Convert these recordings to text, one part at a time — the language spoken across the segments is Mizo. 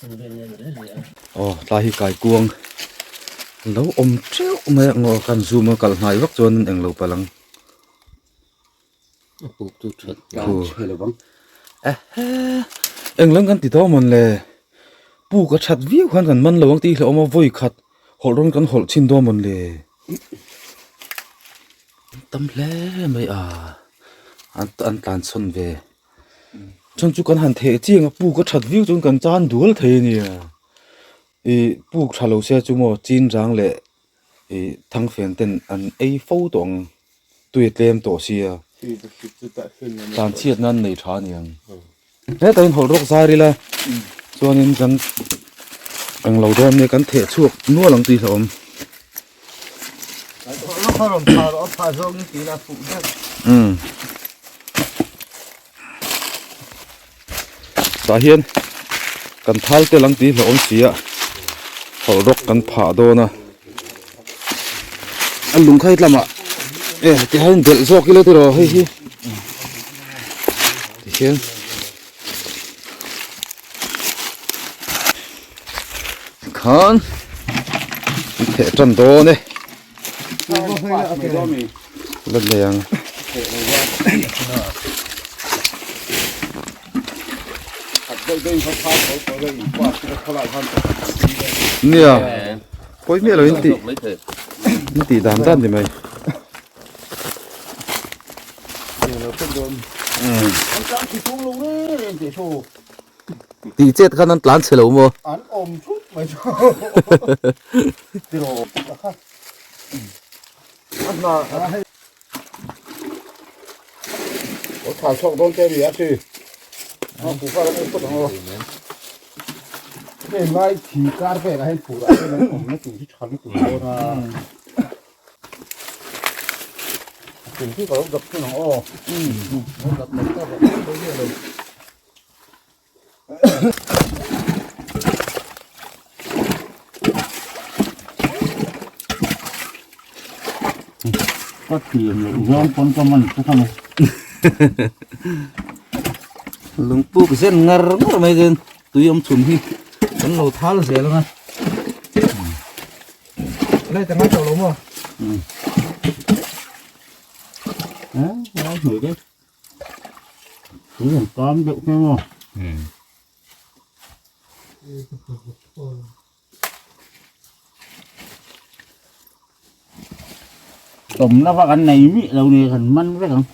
Aw tlai hi kaikuang lo awm teuh mai a ngaw kan zoom a kalh hnai vak chuan englo palh ang. Englam kan ti dawn mawn le puk a that viau khan kan man lo ang tih hlauhawm a vawi khat hawlh rawn kan hawlh chhin dawn mawn le tam hle mai a an tlan chhawn ve chuan chu kan han theh chiang a puk a that viau chuan kan chan dual thei a nia ih puk tha lo se chu maw chin rang leh ih thangfen ten an ei fo tawh ang. Tui a tlem tawh sia. Tlan chhiat nan nei tha aniang. Hetah in hawlh rawk zar ila chuanin kan englo dawn nia kan theh chhuak nual ang tih hlauhawm. Umm. Tah hian kan thal tel ang tih hlauhawm sia hawlh rawk kan phah dawn a a lung kha hetlamah e tihian belh zawk ila tiraw hei hi tihian tikhan an theh tan dawn e. La nei ang. Nia pawi miah lo in tih in tih dan dan ni mai. Tih chet khan an tlan chhe lo maw? An awm thut mai chu. Tiraw kha. A hna hei. O thal chhuak dawn te mi a chi. A pu kha ram phut ang aw. Hei lai thi kar vel ah hian phur ah hian an awm na tur hi tha lutuk dawn a. A tum chu ka lo dap thung ang aw. Lo dap mai ta rawh mai mai lo. Ka thiam loh zawng pawn ka man chu kha maw. Lungpuk zen ngar ngar mai chuan tui awm chhun hi kan lo thal zel ang a. Lai ta ngai tawh lo maw? Lai hnuai deuh. Tui an kam deuh kha maw? Tawmna vak an nei mih lo ni kan man vek ang.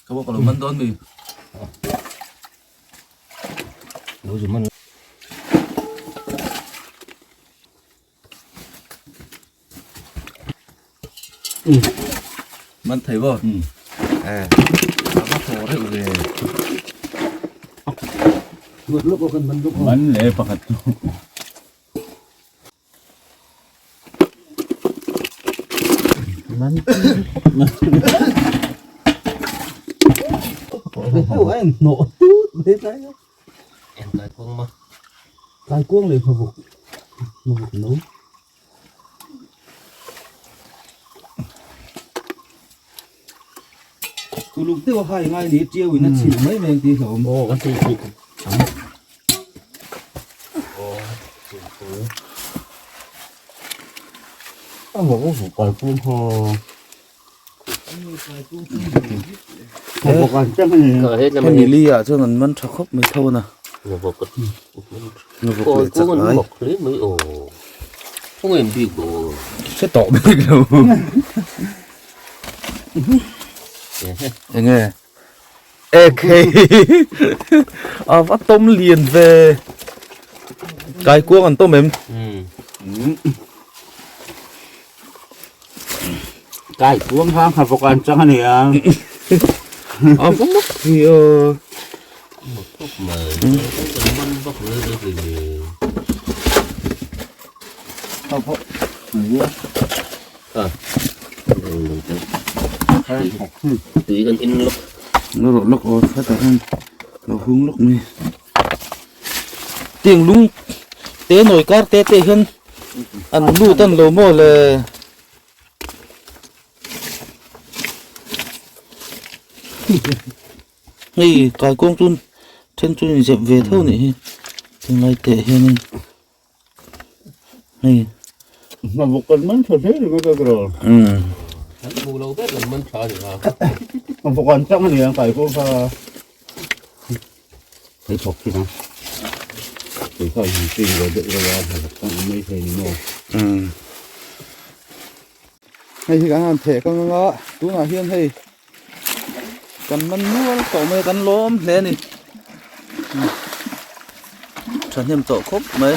Ka bawk lo man dawn mi. Lo zu man. Man thei bo. Eh. A va thaw reuh ve. Man le pakhat chu. Man Kaikuang leh hmabuk hmabuk no. Uluk deuh a hai ngai ni tiau in a chhilh mai mai ang tih hlauhawm. Aw kan tih tih. A vawk a vawk kaikuang kha. Vawk an chang a ni. Hemi li ah chuan an man tha khawp mai tho a na. Vawk leh chak lai. Hre tawh bik lo. Enge ek hei a va tawm lian ve kaikuang an tawm em kaikuang kha nghavawk an chang a nia. A va mak ve a. Mak khawp mai. Kan man vak mai a hle ni. Tui kan in lawk. Lo rawh lawk aw hetah hian lo hung lawk mai. Tiang lung te nawi kar te te hian an lut an lo maw le. Hei kaikuang chu then chu inzep ve tho anih hi tunlai teh hianin hei Hmabawk kan man tha hle ringawt a tiraw. Umm. An hmu lo ber kan man tha a ni a. Hmabawk an chang a ni ang kaikuang kha. Hei thawk thin a. Kei kha in chin ve deuh reuh a hmabawk chang awm mai thei ni maw. Umm. Hei hi kan han theh kang anga tunah hian hei Kan man nual tawh mai a kan lawm hle a ni thahnem tawh khawp mai.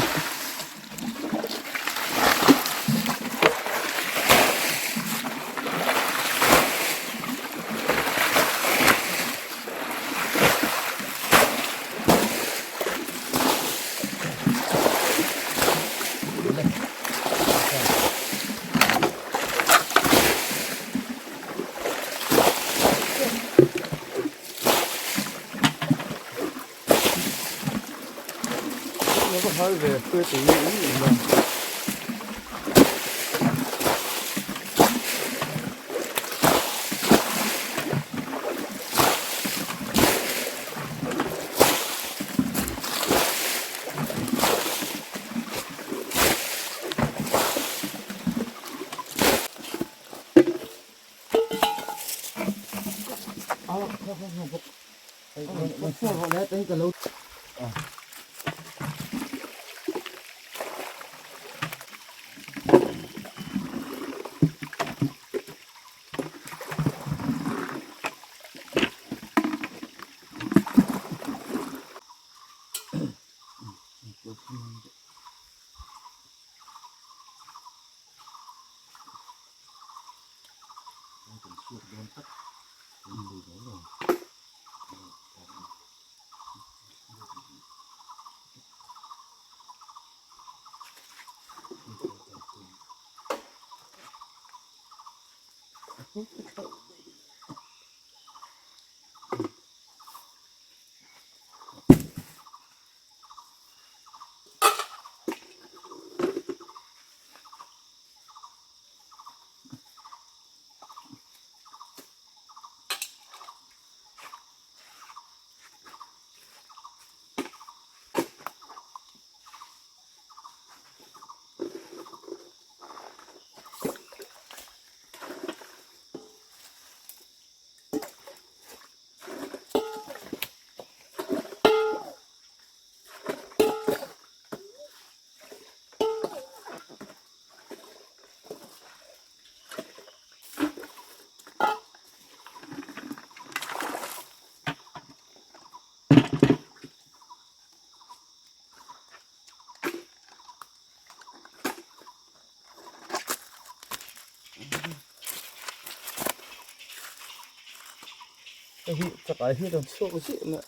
Hei hi chakai hi a rawn chhuak zih mai a.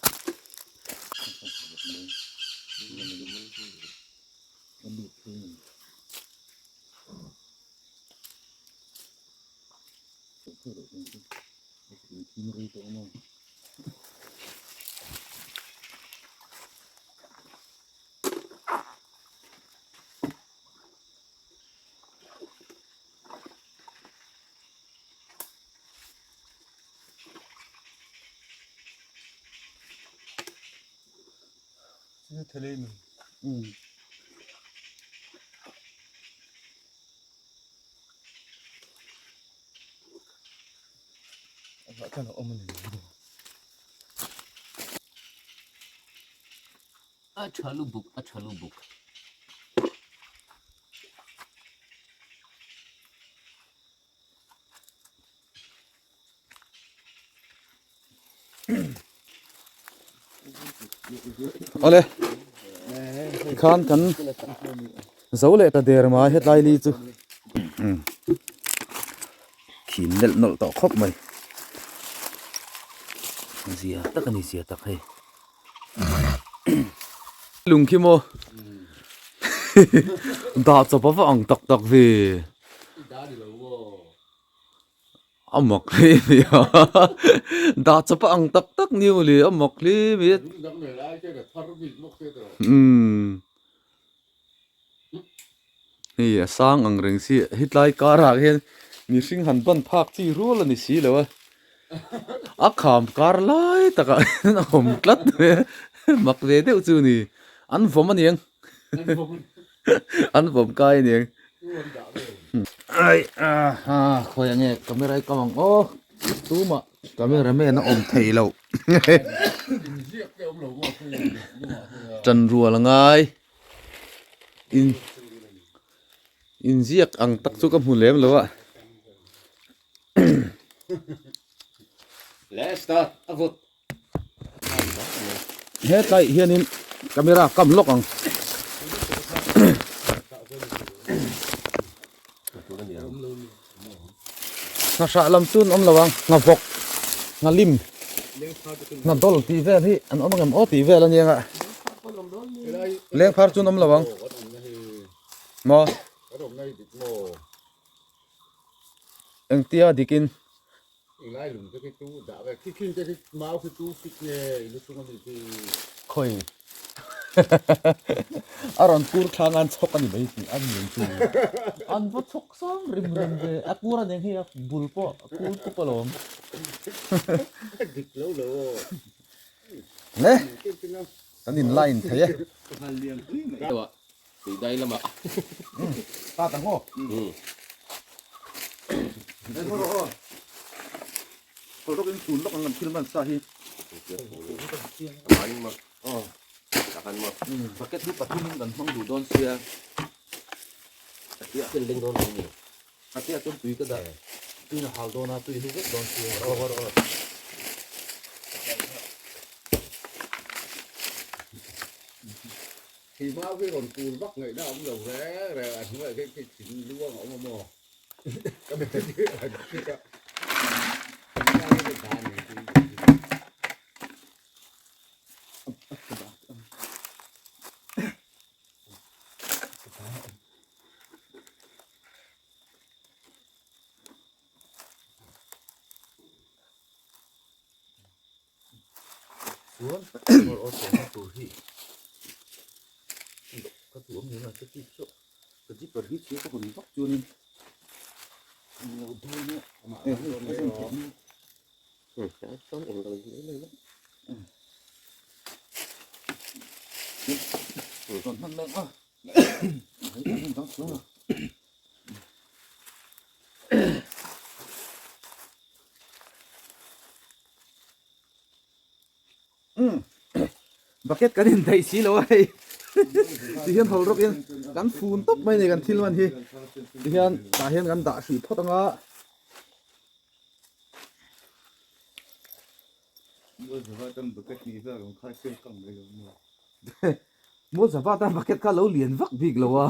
A tha lubuk a tha lubuk. Awle tikhan kan zo leh ta der mai hetlai li chu khin nelh nawlh tawh khawp mai. Zia tak a ni zia tak hei. Lung khi maw dah chawp a va ang tak tak ve. A mak hle mai a dah chawp a ang tak tak ni maw le a mak hle mai a. Umm hei a sang ang reng si hetlai karah hian mihring han ban phak chi rual a ni si lo a a kham kar lai takah hian a awm tlat mai a mak ve deuh chu a ni an vawm a niang an vawm kai a niang ai aha khawi ang nge camera hi kam ang aw tumah camera man a awm theih loh. Ṭan rual a ngai in inziak ang tak chu ka hmu lem lo a. Hetlai hianin camera kam lawk ang. Nghahrah lam chu an awm lo ang, nghavawk, nghalim, nghadawl tih vel hi an awm angem aw tih vel a nia nga. Lengphar chu an awm lo ang. Maw? Engtia dikin? Khawi a rawn kur thlang an chhawk a ni mai tih a ni ang chu an va chhawk sang rim rem ve a kur a nen hi a bul pawh a kur pup alawm le kan in line thei e Tuidai lamah. Ta ta ngawk. Kawlh rawk in tun lawk ang kan thil man sa hi. Bucket hi pathum in kan hmang duh dawn sia. Atia chuan tui ka dah. Tuiin a hal dawn a, tui a hlu vek dawn sia. Khi mau khi rawn kul vak ngaihna a awm lo reng reng a hnuaiah khian khi thing luang a awm a maw ka be hi an hrik a Chuan awr sawmna tur hi ka duh awm nen a ka tip chu ka zipper hi chu ka hawn vak chuanin lo dawn a eh hei a zawn theih mai rawn hman mek a hei a hmun dang chuang a. Bucket kan in daih si lo a hei ti hian hawl rawk in kan fun tawp mai ni kan thil man hi ti hian tah hian kan dah hrih phawt anga Mual zava tan bucket kha lo lian vak bik lo a.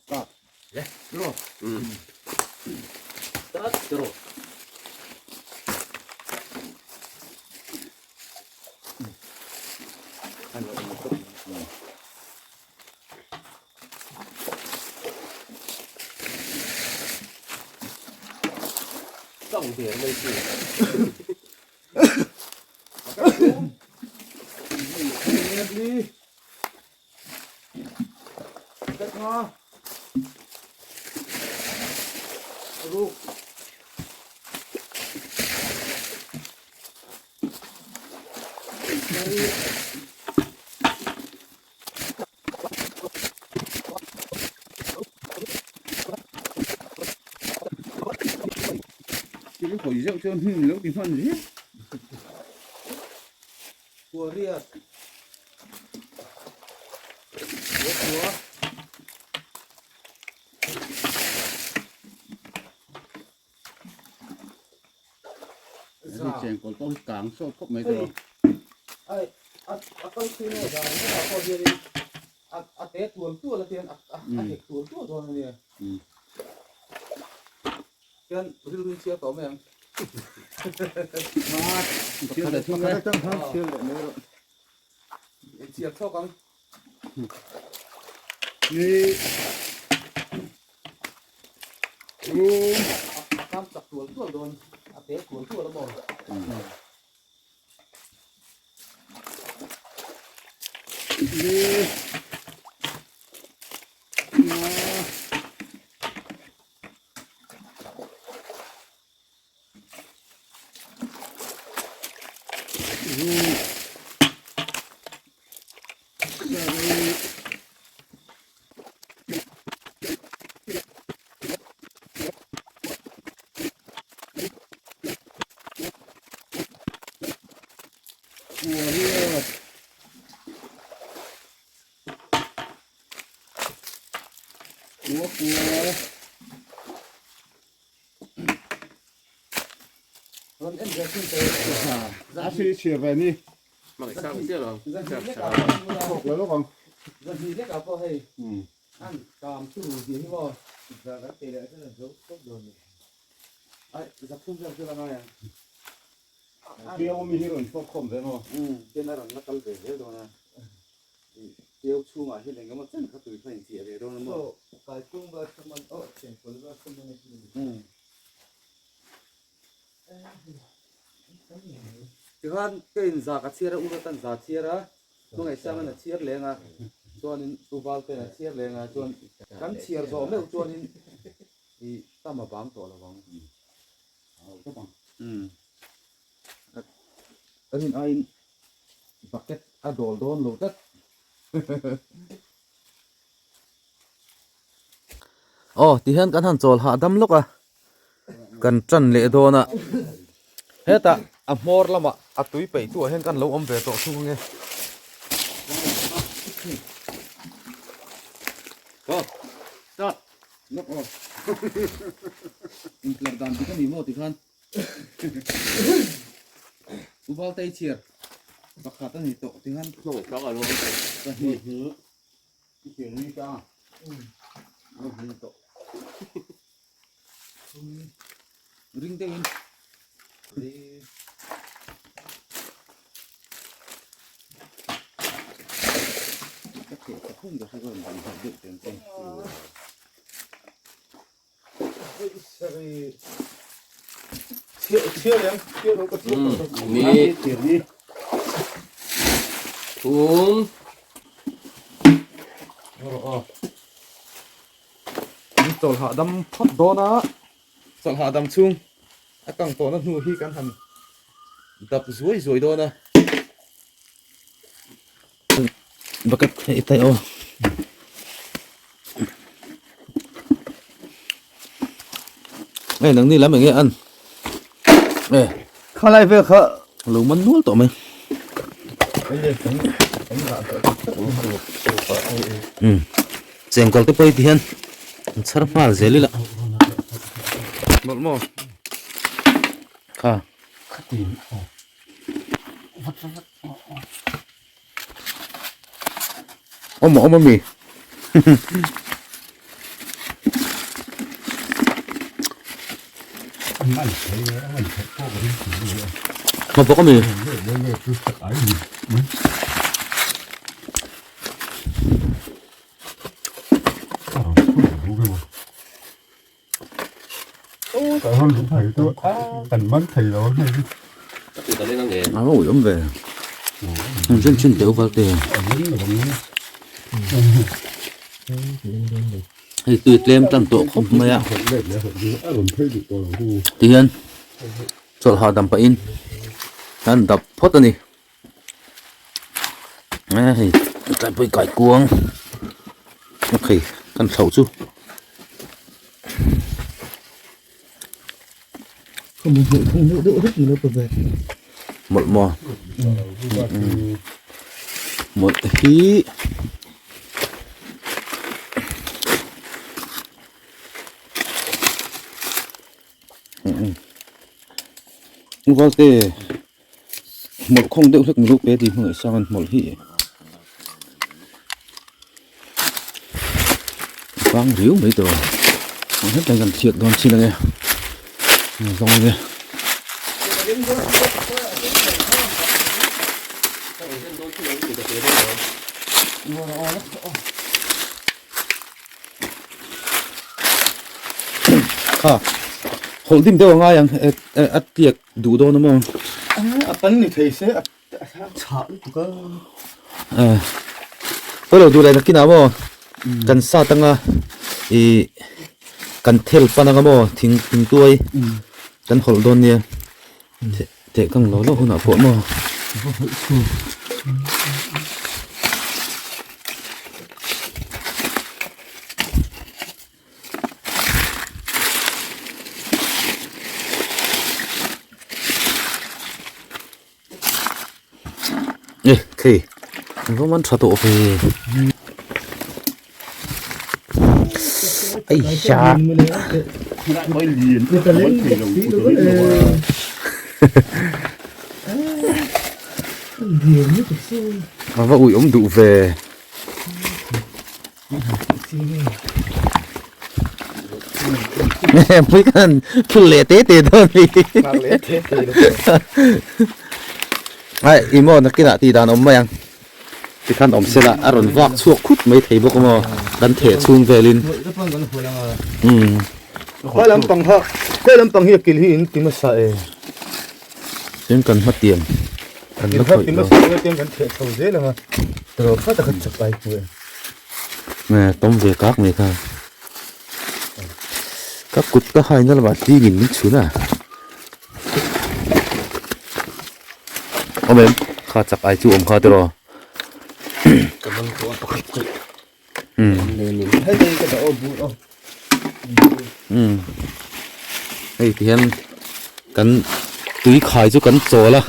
Start. Le, draw. Start, draw. Tawng der mai chu. Thil hawi zeuh chuan hmun lo ti hman zel. Kua riat. Kua kua. Hei chengkawl pawh hi kang sawt khawp mai tawh. Ai a a kal thui maw dan hetah pawh hianin A a te tual tual a tian a a hek tual tual dawn a nia. Tian rilru in chhiar tawh mai ang. Chhiar leh thung e. Pakhat atang khan chhiar leh mai rawh. In chhiar thawk ang. Ni rum. A kam chak tual tual dawn. A te tual tual a maw. A si chhiar ve ni. Thawk la lawk ang. Zahnih lek ah pawh hei an kam chu ru zia hi maw. Zah kan teh leh chuan an zo tawp dawn ni. Ai zakhum vel chu la ngai ang. Piau mi hi rawn thawk khawm ve maw. Tian a rawn la kal ve zel dawn a. Piau chhungah hian eng emaw chen kha tui kha inchiah ve dawn a maw. Kaikung vel kha man oh chengkawl vel kha man a hi. Tikhan ka in za ka chhiar a, u Ratan za chhiar a, Hmangaihsang in a chhiar leng a, chuanin U Valte'n a chhiar leng a, chuan kan chhiar zawh meuh chuanin i tam a bang tawh lo ang. Umm. Rin aiin bucket a dawl dawn lo tlat. Aw tihian kan han chawl hahdam lawk a. Kan tan leh dawn a, hetah a hmawr lamah a tui peih tu ah hian kan lo awm ve tawh thung ange. Go start Lawk aw Intlar dan dik a ni maw tikhan U Valtei chhiar pakhat a ni tawh tikhan pahnih. Ring deuhin ka theh ta khum ber hi ka rawn duh hlauh deuh teng teng. Ni thum Chawl hahdam phawt dawn a, chawl hahdam chhung a kang tawhna hnu hi kan han dap zuai zuai dawn a. Bucket i tai aw. Nge nang ni lam enge an. Nge. Khalai vel kha lo man nual tawh mai. Um. Chengkawl te pawh hi ti hian an chhar nghal zel ila. Mawlh maw. Kha. Awm a awm a mi Hma bawk a mi A va ui awm ve an chen chin teuh val te hei tui tlem tan tawh khawp mai a tihian chawlh hahdam pahin an dap phawt a ni hei tlai pawh hi kaikuang okay kan thlauh chu. Mawlh maw mawlh hi valte mawlh khawng deuh hlek mizo pe ti hmangaih sang an mawlh hi. Sang riau mai tawh ang hetlai kan thiat dawn chin ange zawng ange. Kha hawlh dim deuh a ngai ang a tliak duh dawn a maw? A pan ni thei se a chhah lutuk a. Pawi lo duh leh nakinah maw kan sat anga ih kan thel pan anga maw thing thingtuai kan hawlh dawn nia teh kang lo lo hunah pawh maw. E khei an va man tha tawh ve ai ya a va ui awm duh ve. Pui kan phul leh te te dawn ni. Ai emaw nakinah tih dan awm mai ang. Tikhan awm sela a rawn vak chhuak khut mai thei bawk maw kan theh chhung velin. Umm. Khawi lampang kha khawi lampang hi a kil hi in ti hmasa e. Tin kan hmatiam kan la khawih lo. Tin kan theh chho zel ang a. Tawh kha takhat chak ai pu e. Nge tawm ve kak mai kha. Ka kut ka haina lamah tlingin min chhun a. Awm em? Kha chak ai chu awm kha tiraw. Ka bang pawh a pakhat chu. Hei ti hian kan tui khai chu kan chawl a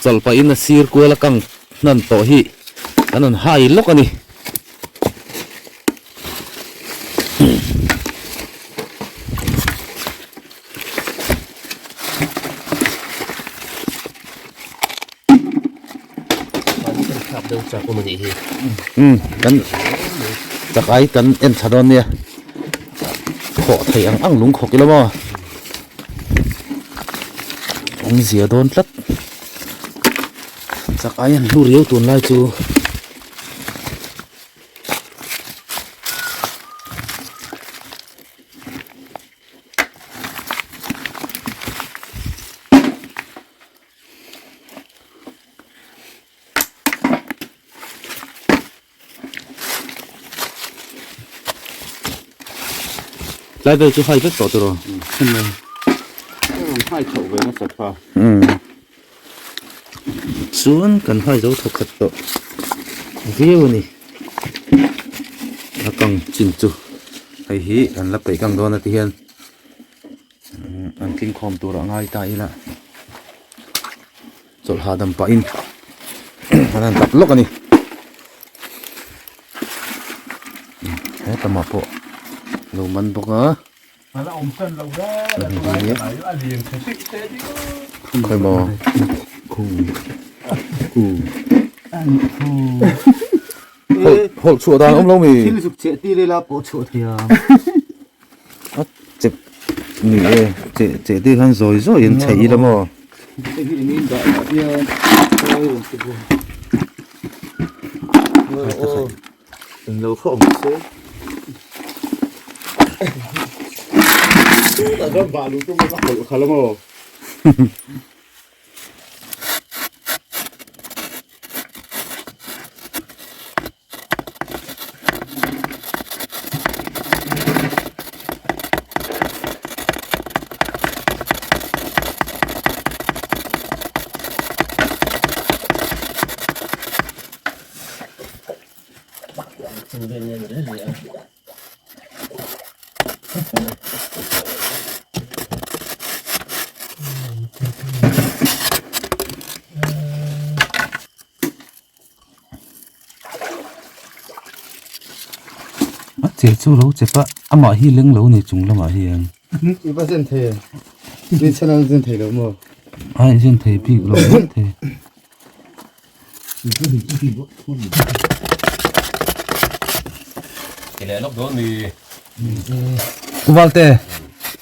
chawlh pahin a sir kual a kang hnan tawh hi kan rawn hai lawk a ni. Umm kan chak ai kan en thla dawn nia khawh theih ang ang lung khawk ila maw awmzia dawn tlat chak ai an hlu riau tunlai chu. Tlai vel chu hai vek tawh tiraw? Hai chhoh ve nasa tha. Chuan kan hai zo thawkhat tawh viau a ni. A kang chin chu hei hi an la peih kang dawn a ti hian. An tling khawm tur a ngai ta ila chawlh hahdam pahin an han tap lawk a ni he tamah pawh lo man bawk a khawi maw khu khu hawlh chhuah dan awm lo mi thil zuk cheh tir ila pawh chhuah thei a. A chep ni e cheh cheh te khan zawi zawi in chheih ila maw. Hei hi eng in dah lah hian khawi rawn ti buai. Aw eng lo kha awm se. Tah chuan balu tum a ka hawlh khalh a maw. A che chu lo chep a amah hi leng lo ni chung lamah hian I va zen thei em ni chhan an zen thei lo maw a zen thei bik lo mai thei Ti leh lawk dawn mi. Uvalte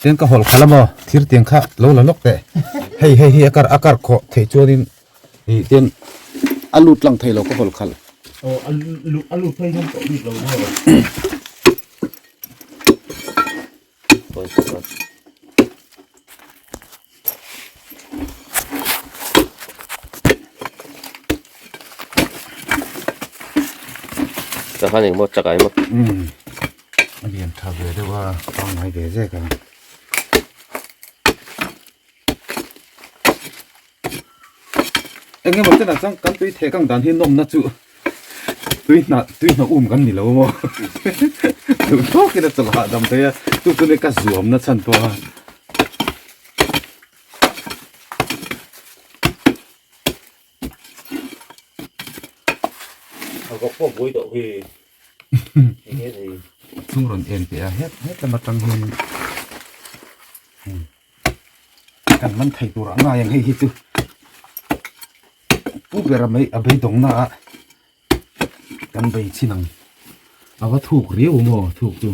tiang ka hawlh khalh a maw thir tiang kha lo la lawk teh hei hei hi a kar a kar khawh theih chuanin ih tian a lut lang thei lo ka hawlh khalh. Aw a lut a lut phei hian tawh bik lo maw. Takhan engmaw chakai maw? Umm a lian tha ve deuh a pangngai ve zek a. Eng emaw chenah chuan kan tui theh kang dan hi nawmna chu tui hnah tui hnah um kan ni lo maw duh tawkin a chawlh hahdam thei a chu chu ka zuamna chhan pawh a. Chung rawn en teh a het het lam atang hian. Kan man thei tur ah ngai ang hei hi chu pu ber a mai a beidawng na ah kan bei chin ang a va thuk riau maw thuk chu.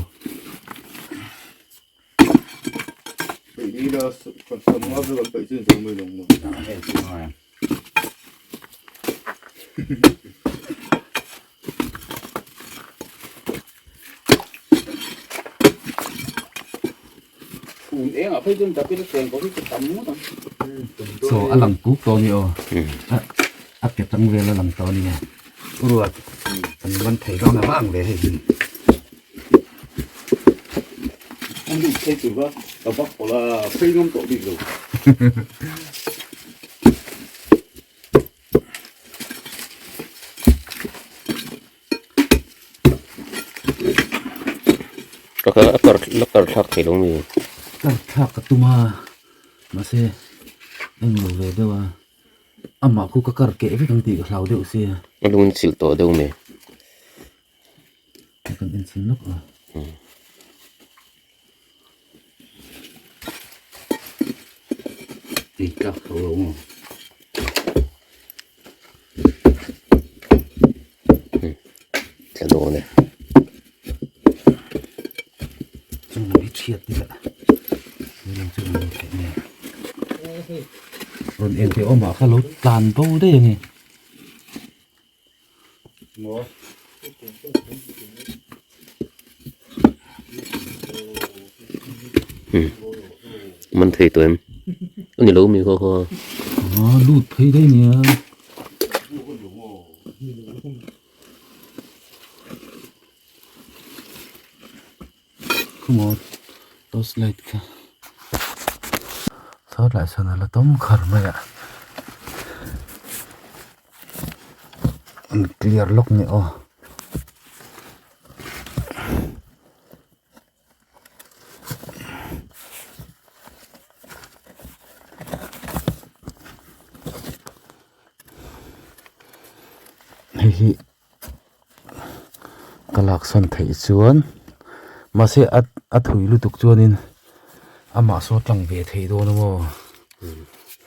Chaw a lang kuk tawh a ni aw a ke tang vel a lang tawh a ni ruat an man thei dawn a vang ve hei hi. Ka kha a kar la kar thlak thei lo mi. Kar thlak ka tum a mahse englo ve deuh a amah khu ka kar keh vek ang tih ka hlau deuh sia. A lung in chilh tawh deuh mi. Kan enchhin lawk a. Tui tlak tho lo maw. Tla dawn e. Chung lam hi thiat ni lah. Chung lam chu rawn theih nge. Rawn en teh awmah kha lo tlan bo daih a ni. Man thei tawh em a ni lo mi khaw khaw a lut phei daih nia khaw maw torch light kha sawtlai sawn a la tawm khar mai a. An clear lawk ni aw. Hei hi ka lak sawn theih chuan mahse a a thui lutuk chuanin amah saw tlang ve thei dawn a maw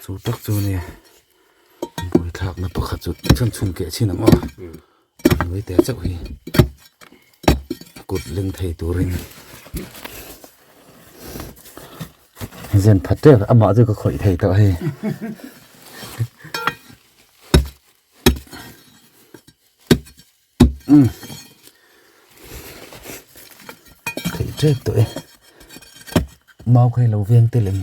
chu tak chu a nia. Buaithlakna pakhat chu chhan chhun keh chin ang aw a hnuai te chauh hi kut leng thei turin zen phat tep amah chu ka khawih thei tawh hei umm theih tep tawh e mau kha hi lo veng tel em.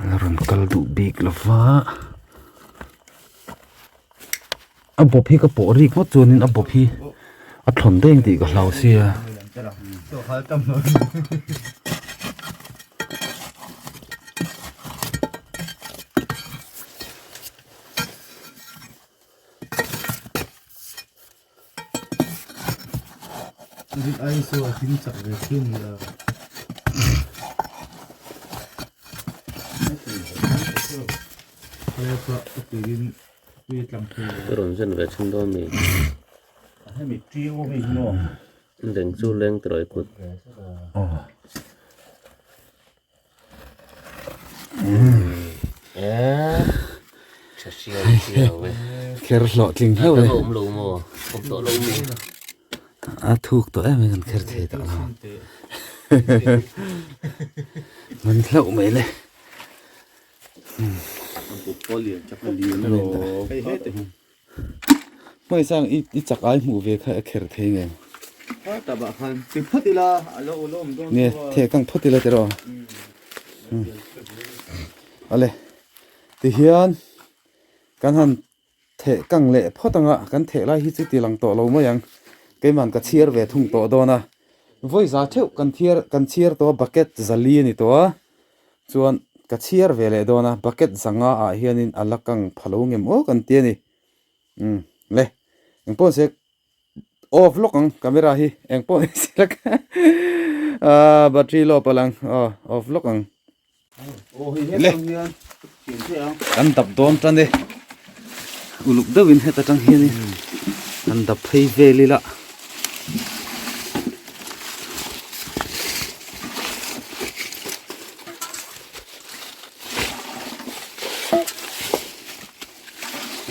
La rawn kal duh bik lo va a bawp hi ka pawh rik ngawt chuanin a bawp hi a thlawn daih ang tih ka hlau sia. Ka rawn zen ve chhung dawn mi. Leng chu leng tirawi kut. Kher hlawh tling hlauh e. Awm lo maw? Awm tawh lo mi. A thuk tawh em kan kher thei tawh lo. Man hlauh mai le. Hmai sang i i chak ai hmuh ve kha a kher thei nge. Nge theh kang phawt ila tiraw. Awle tihian kan han theh kang leh phawt anga kan theh lai hi chu ti lang tawh lo mai ang keiman ka chhiar ve thung tawh dawn a vawi za theuh kan thiar kan chhiar tawh a bucket zali a ni tawh a. Chuan ka chhiar ve leh dawn a, bucket zanga ah hianin a la kang pha lo ngem aw kan ti a ni. Umm le, engpawh se off lawk ang camera hi, engpawh ni se la ah battery low palh ang aw off lawk ang. Le, kan dap dawn tan e, uluk deuhin heta tang hianin kan dap phei vel ila.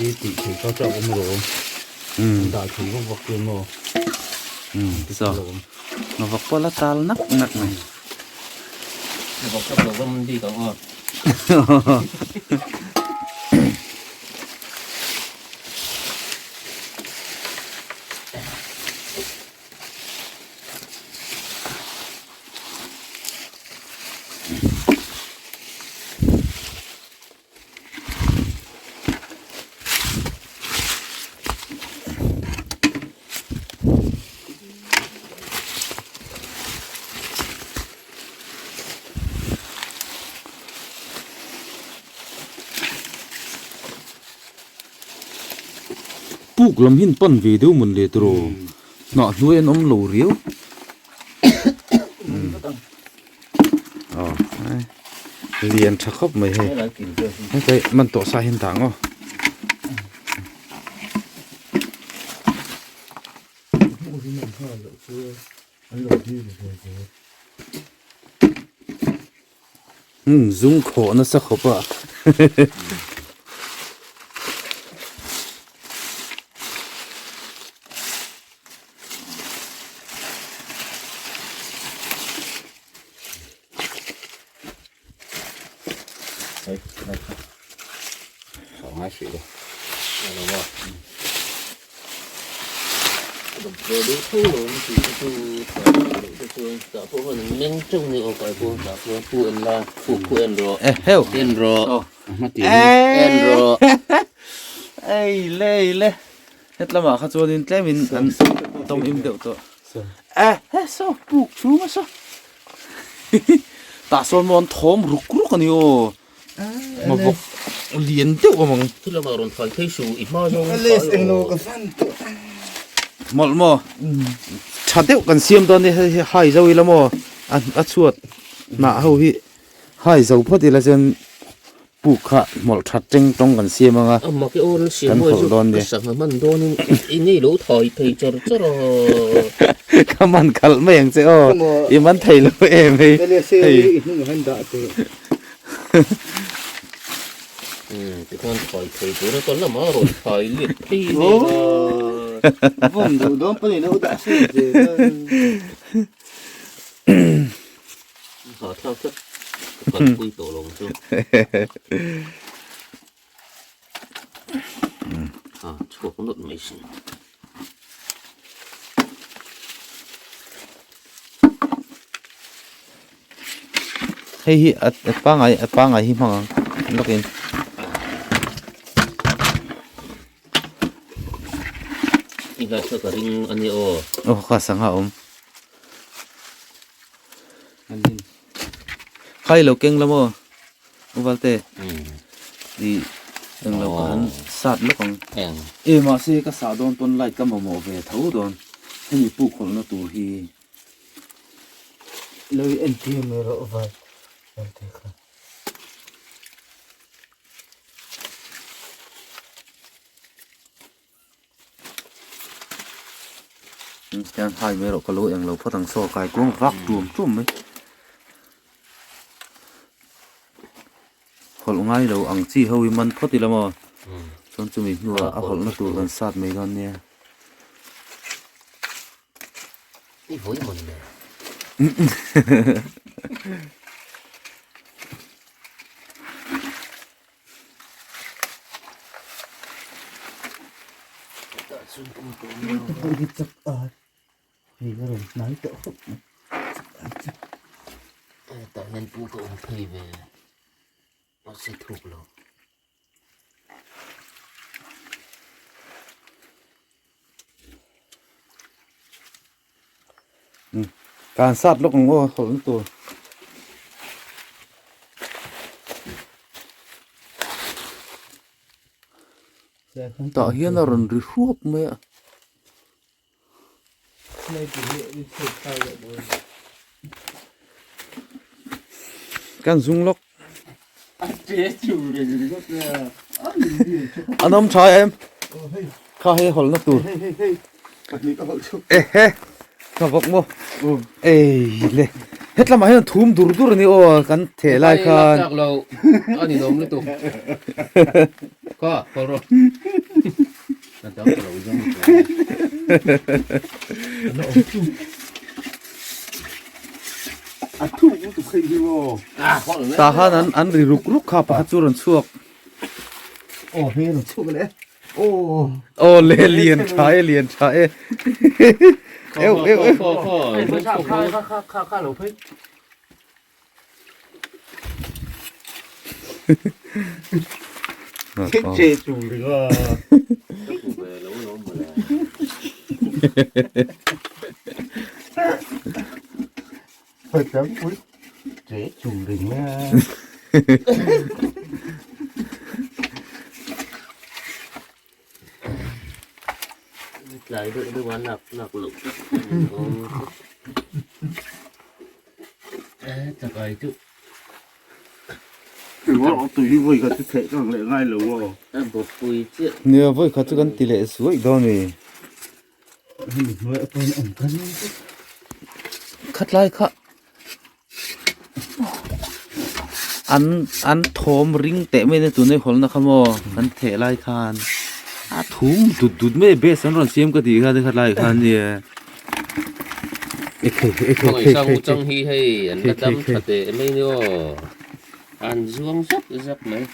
I tih thei kha chak awm lo dah thei vak vak te maw so vak pawh la tal nak nak mai vak chak lo vang bik ang aw Puk lam hi an pan ve deuh mawn le tiraw hnah hnuai an awm lo riau aw lian tha khawp mai hei hei man tawh sa hian dah ang aw. Umm zum khawh nasa khawp a Ei le le hetlamah kha chuanin tlemin an tawm im deuh tawh e he saw puk chhung a saw tah sawn maw an thawm ruk ruk a ni aw. Mavawk lian deuh awm ang. Thil lamah rawn fai phei suh i hma zawng fai aw. Mawlh maw tha deuh kan siam dawn nia hei hi hai zo ila maw a chhuat hnah ho hi hai zo phawt ila chuan puk kha hmawlh tha teng tawng kan siam anga kan hawlh dawn nia. Ka man khalh mai ang che aw i man thei lo em hei hei. Tikhan thai thei tur a ka lamah rawn thai let phei vel a. Vawm duh dawn pawh ni lo dah se zel a. Hahthlak tlat ka kalpui tawh lo ang chu. A chhuak nawlh mai sin. Hei hi a pangai a pangai hi hmang ang lawkin. I ngaihthla ka ring a nia aw. Aw ka sangha awm. Khai lo keng la maw Uvalte i eng lo ka han sat lawk ang. E mahse ka sah dawn pawn light ka mamawh ve tho dawn hemi puk hawlhna tur hi. Lo i entir mai rawh Uvalte kha. Hian hai mai erawh ka lo eng lo phawt ang saw kai kuang vak tum tum mai. Hawlh ngai lo ang chi ho hi man phawt ila maw chuan chumi hnuah a hawlhna tur kan sat mai dawn nia. I vawi mawn le. Tah hian pu ka awm phei ve mahse thuk lo. Kan sat lawk ang aw hawlh na tur. Tah hian a rawn ri hruap mai a. Kan zung lawk. An awm tha em? Kha hei hawlhna tur. Ehe ka vawk maw? Ei le hetlamah hian thum dur dur a ni aw kan theh lai khan. A ninawm lutuk. Kha hawl rawh. Tah khan an an ri ruk ruk kha pakhat chu rawn chhuak. Aw le lian tha e lian tha e. Eu eu eu. Tlai deuh deuh a lak lak loh chakai chu Nia vawi khat chu kan ti leh suaih dawn a ni. Khatlai kha an an thawm ring teh mai na tuna i hawlna kha maw kan theh lai khan a thum dut dut mai a base an rawn siam ka tih kha khatlai khan nia chang hi hei an la dam tha teh mai ni aw an zuang zak zak mai.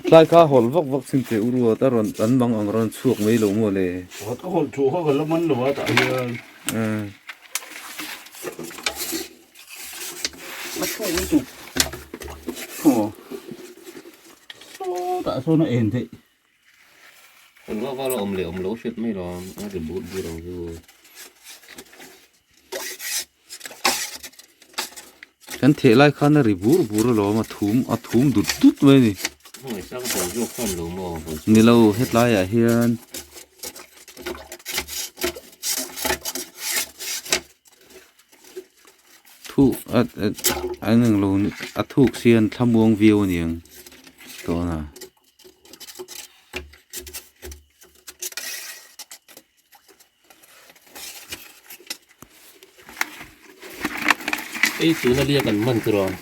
Tlai kha hawlh vak vak chin teh u ruat a rawn an bang ang rawn chhuak mai lo maw le. Kan ruah val a awm leh awm lo hriat mai lo a ri but but ang chu. Kan theh lai khan a ri bur bur alawm a thum a thum dut dut mai a ni. Ni lo hetlaiah hian. Thuk a an englo a thuk sian thlamuang viau a niang tawh a. Ei tuna lia kan man chu rawh.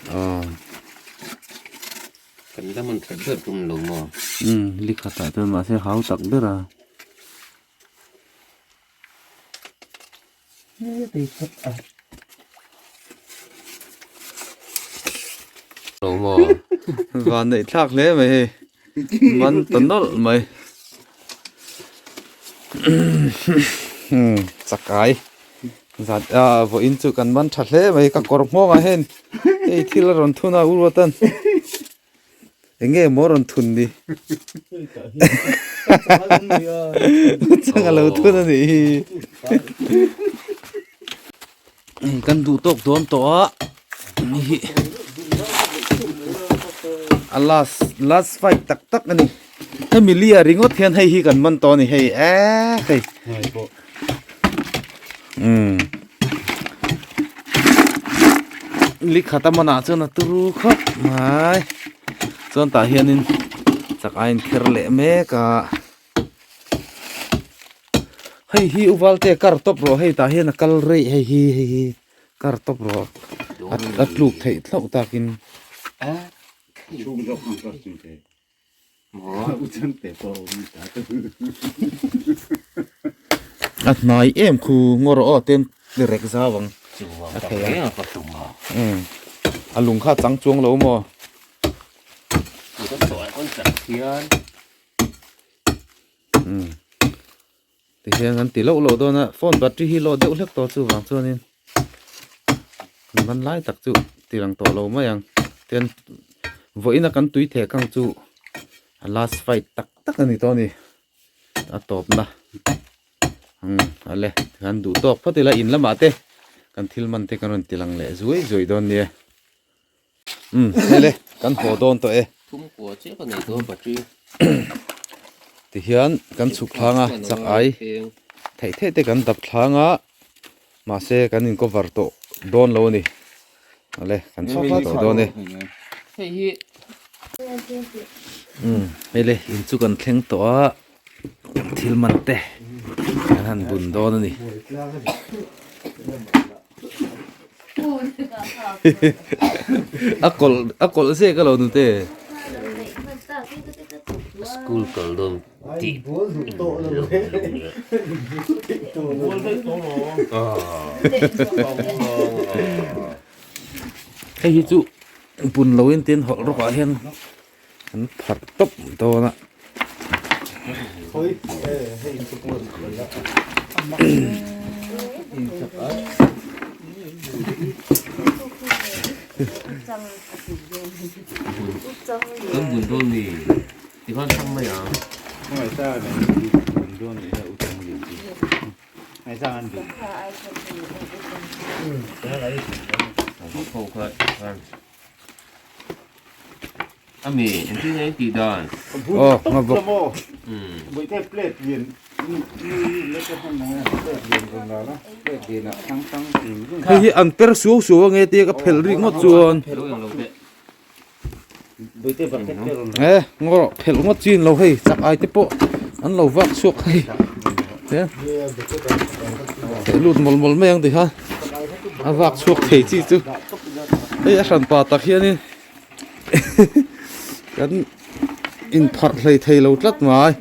Kan la man that ber tum lo maw? Umm likhatah chuan mahse hau tak ber a. Van neih thlak hle mai hei man ta nawlh mai chakai zat a vawiin chu kan man tha hle mai ka kawr nghawngah hian hei thil a rawn thun a u ruatan. Eng nge maw rawn thun ni? Chang a lo thun a nih hi. Kan duh tawk dawn tawh a. Ni hi. A last last fight tak tak a ni. Hemi lia ringawt hian hei hi kan man tawh a ni hei eee hei. Umm Likhat a manah chuan a turu khawp mai. Chuan tah hianin chak a inkher leh mek a. Hei hi u Valte kar tawp rawh hei tah hian a kal reih hei hi hei hi kar tawp rawh a tluk theih thlauh takin. A hnai em khu ngaw rawh aw ten rek zau ang a thei a a lung kha a chang chuang lo maw. Tihian kan ti loh loh dawn a phone battery hi load deuh hlek tawh chuvang chuanin kan ban lai tak chu ti lang tawh lo mai ang tin vawiin a kan tui theh kang chu a last fight tak tak a ni tawh a ni a tawpna umm ale kan duh tawk phawt ila in lamah te kan thil man te kan rawn ti lang leh zuai zuai dawn nia. Umm hei le kan haw dawn tawh e. Thum kua chiah ka nei dawn battery. Tihian kan chhuk thlang a chak ai theih theih te kan dap thlang a mahse kan in cover tawh dawn lo a ni. Ale kan chhuk thla tawh dawn e. Hei hi. Umm hei le in chu kan thleng tawh a thil man te kan han bun dawn a ni. A kawlh a kawlh zek a lo nute. School kal dawn tih Hei hi chu pun loin tin hawlh rawk ah hian an pharh tawp dawn a. Ami engtin nge tih dan? Aw nga bawk. Hei hi an per suau suau ange tia ka phelh rih ngawt chuan. E ngaw rawh phelh ngawt chin lo hei chak ai te pawh an lo vak chhuak hei. Theh lut mawlh mawlh mai ang ti kha a vak chhuak thei chi chu hei a hran pa tak hianin kan inpharh hlei thei lo tlat mai.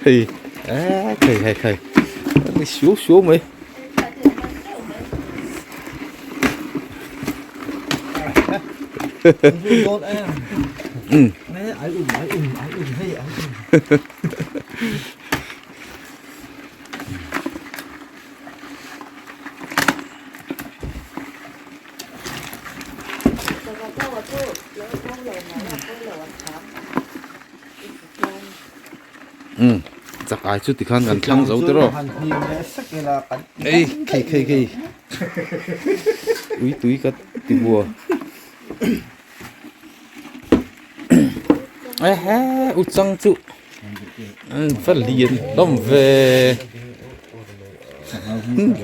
Hei hei hei hei ni suau suau mai. Umm chak ai chu tikhan kan thlang zo te rawh ei khei khei khei ui tui ka ti bua ehe u chang chu va lian hlawm ve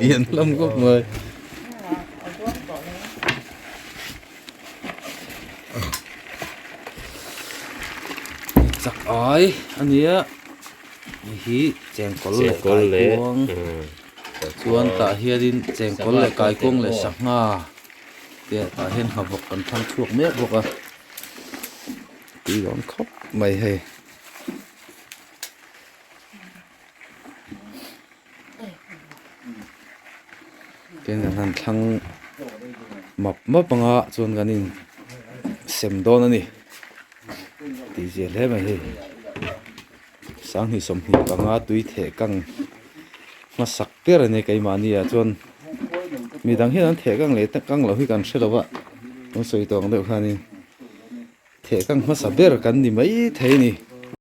lian hlawm khawp mai. Chak ai a nia hei hi chengkawl leh kaikuang chuan tah hianin chengkawl leh kaikuang leh sangha te tah hian nghavawk kan thlang chhuak mek bawk a tui dawn khawp mai hei. Tin kan han thlang map map anga chuan kan in sem dawn a ni tih zia hle mai hei sanghnih sawmhnih panga tui theh kang hmasak ber a ni keimahni ah chuan midang hian an theh kang leh kang loh hi kan hre lo a kan sawi tawh ang deuh khanin theh kang hmasa ber kan ni mai thei a ni.